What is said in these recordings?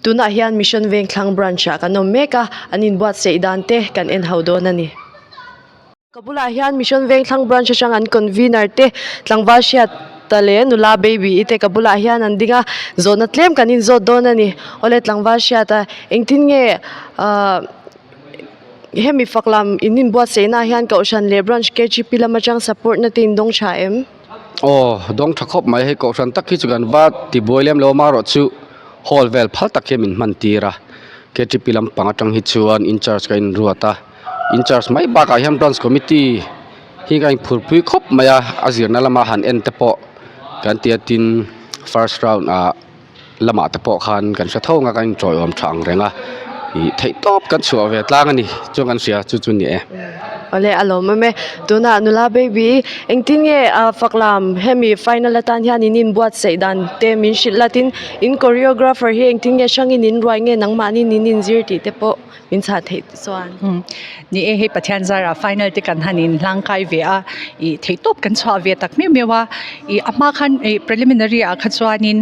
Tunah hian Mission Vengthlang Branch ah kan awm mek a, an inbuatsaih dan te kan en ho dawn a ni. Ka bulah hian Mission Vengthlang Branch atang an convener te tlangval hriata leh nula baby i te ka bulah hian an ding a, zawhna tlem kan inzawt dawn a ni. Awle tlangval hriata engtin nge ahh hemi fak lam in inbuatsaih naah hian kohhran leh branch KGP lam atang support na te in dawng tha em? Aw dawng tha khawp mai hei kohhran tak hi chu kan va tibuai lem lo a amaherawhchu hall vel phal tak hian min hman tir a KGP lampang atang hi chuan incharge ka inruat a. Incharge mai bakah hian branch committee hi ka inphurpui khawp mai a a zirna lama han en te pawh kan tia tin first round ah lamah te pawh khan kan hre tho ang a kan intawiawm tha ang reng a ih theih tawp kan chhuah ve tlang a ni chuan kan hria chu chu ni e. Awle a lawm awm e tunah nula baby engtin nge ah faklam hemi final atan hian in inbuatsaih dan te min hrilh la tin in choreographer hi engtin nge hrangin in ruai nge nangmahni in inzir tih te pawh. min chhah theih chuan. Ni e, hei Pathian zara final te kan han in hlang kai ve a, ih theihtawp kan chhuah ve tak meuh meuh a, ih a hma khan ih preliminary ah kha chuanin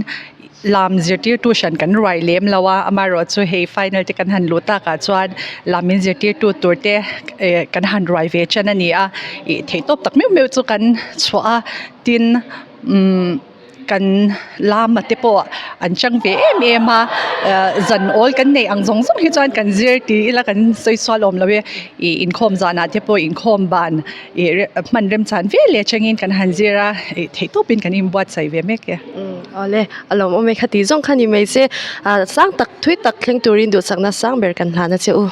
lam zirtirtu hran kan ruai lem lo a, amaherawhchu hei final te kan han luh takah chuan lam min zirtirtu tur te eh kan han ruai ve tan a ni a, ih theihtawp tak meuh meuh chu kan chhuah a, tin umm. Kan lama te pawh an chang ve em em a zan awl kan neih ang zawng zawng hi chuan kan zir ti ila kan sawi sual awm lo e ih inkhawm zanah te pawh inkhawm ban ih hman remchan ve leh atangin kan han zir a ih theih tawpin kan inbuatsaih ve mek e. Awle a lawmawm e khati zawng kha ni mai se sang tak thui tak thleng turin duhsakna sang ber kan hlan a che u.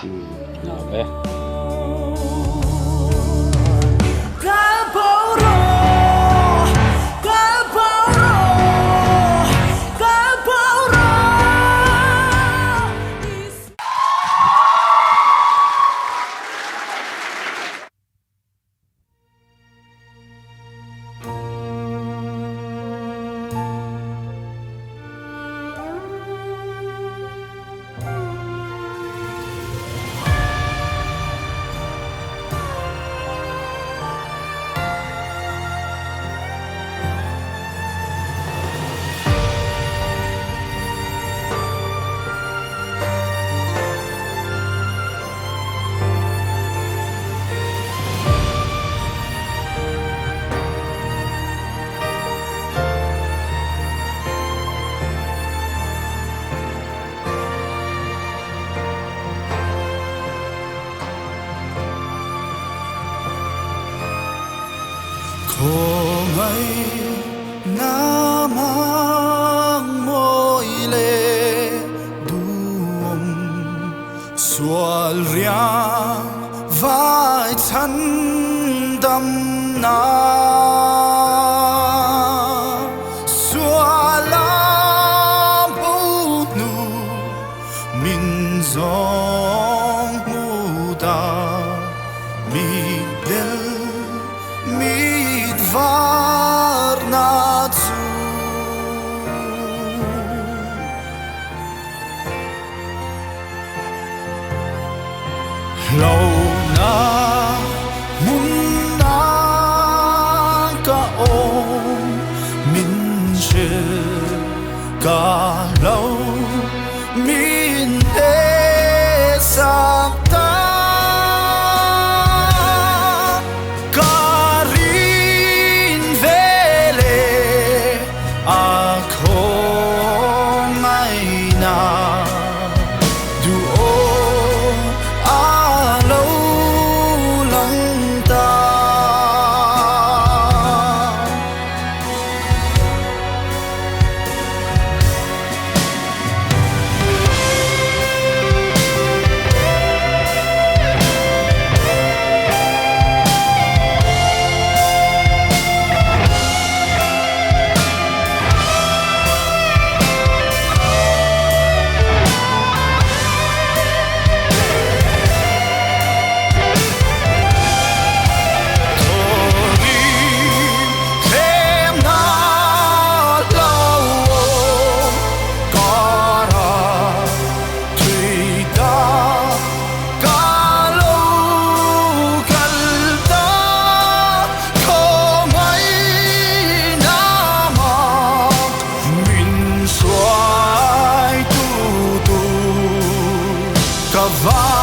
Ka va.